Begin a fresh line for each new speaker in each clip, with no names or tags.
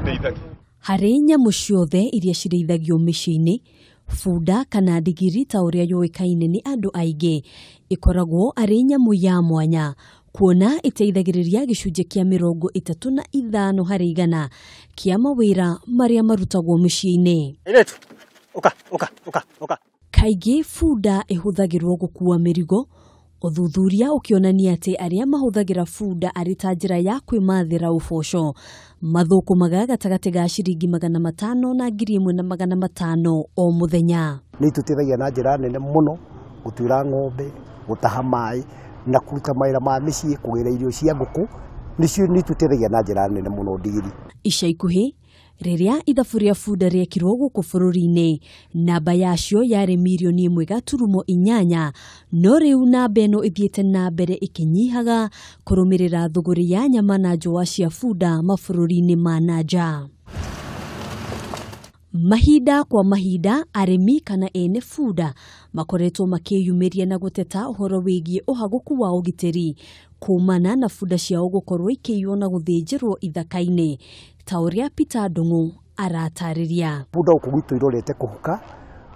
ũndeithagia.
Harĩ nyamũ ciothe iria cirĩithagio mĩciĩ-inĩ, bunda kana ndigiri ta ũrĩa yũĩkaine nĩ andũ aingĩ ĩkoragwo arĩ nyamũ ya mwanya kuona ĩteithagĩrĩria gĩcunjĩ kĩa 35 harĩ igana kĩa mawĩra marĩa marutagwo mĩciĩ-inĩ.
Ũka, ũka, ũka, ũka.
Kaingĩ bunda ĩhũthagĩrwo gũkua mĩrigo, ũthuthuria ũkĩonania atĩ arĩa mahũthagĩra bunda arĩ ta njĩra ya kwĩmathĩra ũboco mathũkũmaga gatagatĩ ga ciringi 500 na 1500 o mũthenya.
Nĩ itũteithagia na njĩra nene mũno gũtuĩra ng'ombe, gũtaha maĩ na kũruta mawĩra ma mĩciĩ, kũgĩra irio cia ngũkũ, nĩcio nĩ itũteithagia na njĩra nene mũno ndigiri.
Ica ikuhĩ rĩrĩa ithabu rĩa bunda rĩekirwo gũkũ bũrũri-inĩ, namba yacio yarĩ mirioni 1.8, no rĩu namba ĩno ĩthiĩte na mbere ĩkĩnyihaga kũrũmĩrĩra thũgũrĩ ya nyama na njũa cia bunda mabũrũri-inĩ ma na nja. Mahinda kwa mahinda arĩmi kana ene bunda makoretwo makĩyumĩria na gũteta ũhoro wĩgiĩ ũhagũku wa ũgitĩri kumana na bunda ciao gũkorwo ikĩiywo na gũthĩnjĩrwo ithaka-inĩ ta ũrĩa Peter Ndung'u aratarĩria.
Bunda gũkũ gwitũ irorete kũhuka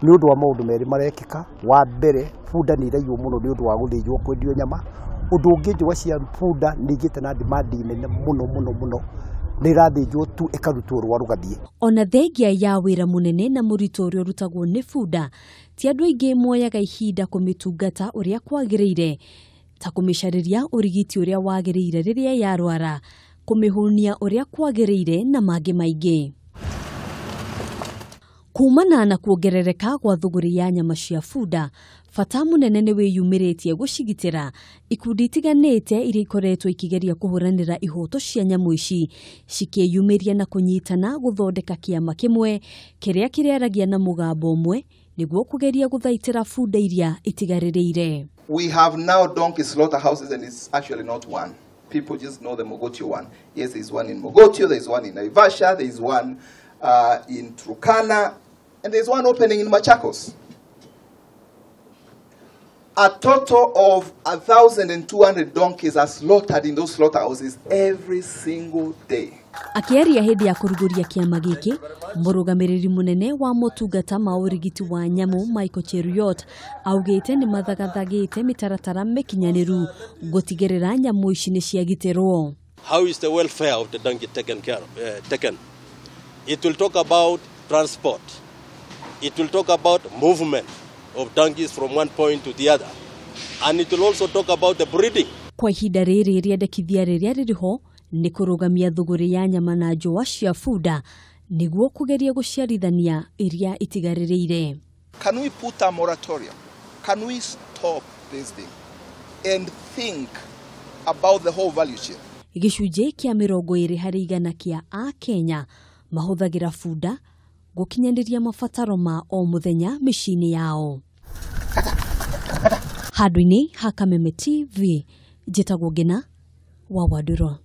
nĩ ũndũ wa maũndũ merĩ marekĩka. Wa mbere, bunda nĩ iraiywo mũno nĩ ũndũ wa gũthĩnjwo kwendio nyama. Ũndũ ũngĩ, njũa cia bunda nĩ igĩte na demand nene mũno mũno mũno, nĩ irathĩnjwo tu ĩkarutwo rũa rũgathiĩ.
Ona thengia ya wĩra mũnene na mũritũ ũrĩa ũrutagwo nĩ bunda, ti andũ aingĩ moyaga ihinda kũmĩtungata ũrĩa kwagĩrĩire, ta kũmĩcarĩria ũrigiti ũrĩa wagĩrĩire rĩrĩa yarwara, kũmĩhũnia ũrĩa kwagĩrĩire na mangĩ maingĩ. Kumana na kuongerereka kwa thũgũrĩ ya nyama cia bunda, bata mũnene nĩ wĩyumĩrĩtie gũcigitĩra. Ikundi itiganĩte iria ikoretwo ikĩgeria kũhũranĩra ihoto cia nyamũ ici cikĩyumĩria na kũnyitana gũthondeka kĩama kĩmwe kĩrĩa kĩrĩaragia na mũgambo ũmwe nĩguo kũgeria gũthaitĩra bunda iria itigarĩrĩire.
We have now donkey slaughterhouses, and it's actually not one. People just know the Mogotio one. Yes, there's one in Mogotio, there's one in Naivasha, there's one in Turkana, and there's one opening in Machakos. A total of 1,200 donkeys are slaughtered in those slaughterhouses every single day.
Akĩaria hĩndĩ ya kũrugũria kĩama gĩkĩ, mũrũgamĩrĩri mũnene wa motungata ma ũrigiti wa nyamũ Michael Cheruiyot augĩte nĩ mathagathagĩte mĩtaratara mĩkinyanĩru gũtigĩrĩra nyamũ ici nĩ ciagitĩrwo.
How is the welfare of the donkey taken care of, taken? It will talk about transport. It will talk about movement of donkeys from one point to the other. And it will also talk about the breeding.
Kwa ihinda rĩrĩ rĩendekithia rĩrĩa rĩrĩ ho nĩ kũrũgamia thũgũrĩ ya nyama na njũa cia bunda nĩguo kũgeria gũciarithania iria itigarĩrĩire.
Can we put a moratorium? Can we stop this thing and think about the whole value chain?
Gĩcunjĩ kĩa 20 harĩ igana kĩa Akenya mahũthagĩra bunda gũkinyanĩria mabataro ma o mũthenya mĩciĩ-inĩ yao. Handũ-inĩ ha Kameme TV, njĩtagwo Ngina wa Wandũrũ.